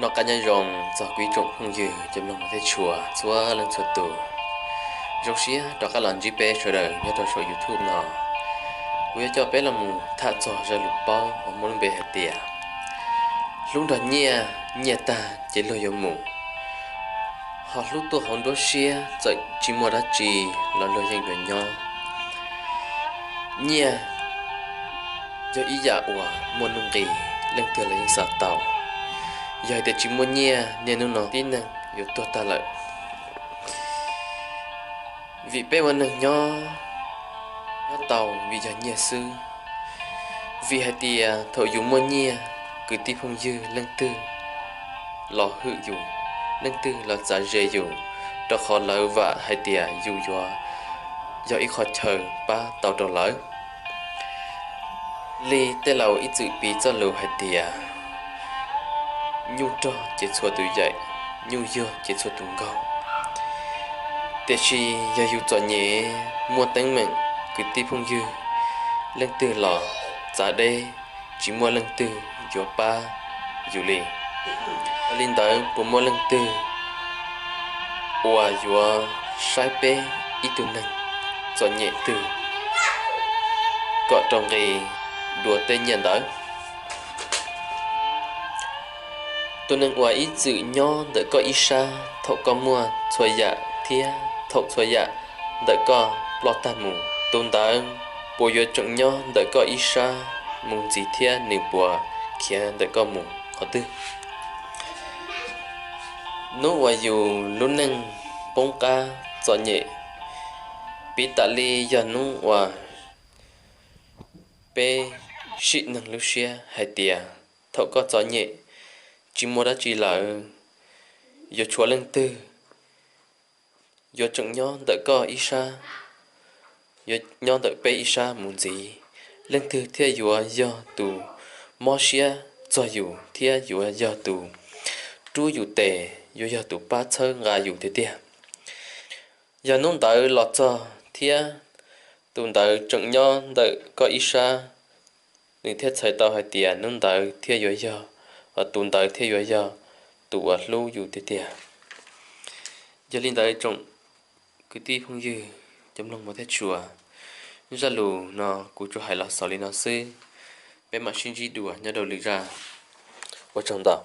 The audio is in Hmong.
Noj qab nyob zoo txog kuv ib tsoom phooj ywg cov mloog thiab tshua txhua leej txhua tus. Zoo siab rov qab los ntsib peb sawv daws nyob rau saum YouTube no. Kuv yuav coj peb los mus tham txog zaj lus paub uas muaj lub npe hais tias hlub nrog nyiaj, nyiaj tag ces luag yuav mus, ho hlub tuaj hauv nruab siab txawm tsis muaj dab tsi los luag yeej yuav nyob. Nyiaj yog ib yam uas muaj nuj nqis, leej twg los yeej xav tau. Yog hais tias tsis muaj nyiaj, niaj hnub no tib neeg yuav tuag tag lawm. Vim peb ua neeg nyob, nyob tau vim yog nyiaj xwb. Vim hais tias thaum yus muaj nyiaj, kwv tij phooj ywg leej twg los hwm yus, leej twg los txav ze yus, rau qhov lawv vam hais tias yus yuav yog ib qho chaw pab tau rau lawv. Li tej laus ib txwm piv txoj lus hais tias nyuj rog ces txhua tus yaim, nyuj yuag ces txhua tus nkaug. Tiam sis yog yus txom nyem muaj teeb meem, kwv tij phooj ywg leej twg los txav deb, tsis muaj leej twg yuav pab yus li. Yog li ntawd puas muaj leej twg uas yuav saib peb ib tug neeg txom nyem twg kom rau nqi dua tej nyiaj ntawd? Tus neeg uas ib txwm nyob ntawm koj ib sab thaum koj muaj txhua yam thiab thaum txhua yam ntawm koj ploj tag mus, tus ntawd puas yuav tseem nyob ntawm koj ib sab mus ntxiv thiab nws puas khiav ntawm koj mus qhov twg? Hnub uas yus lub neej poob qab txom nyem, piv tam li yog hnub uas peb sim neeg lub siab hais tias thaum koj txom nyem tsis muaj dab tsi lawm, yuav tshuav leej twg yuav tseem nyob ntawm koj ib sab, yuav nyob ntawm peb ib sab mus ntxiv? Leej twg thiaj yuav yog tus mob siab txog yus thiab yuav yog tus rub yus tes, yuav yog tus pab txhawb nqa yus tiag tiag? Yog hnub ntawd los txog thiab tus ntawd tseem nyob ntawm koj ib sab, nws thiaj txhais tau hais tias hnub ntawd thiaj yuav yog, tus ntawd thiaj yuav yog tus uas hlub yus tiag tiag. Yog li ntawd tsoom kwv tij phooj ywg cov mloog mos thiab tshua, zaj lus no kuv tsuas hais los xaus li no xwb. Peb mam sib ntsib dua nyob rau lwm zaj. Ua tsaug ntau.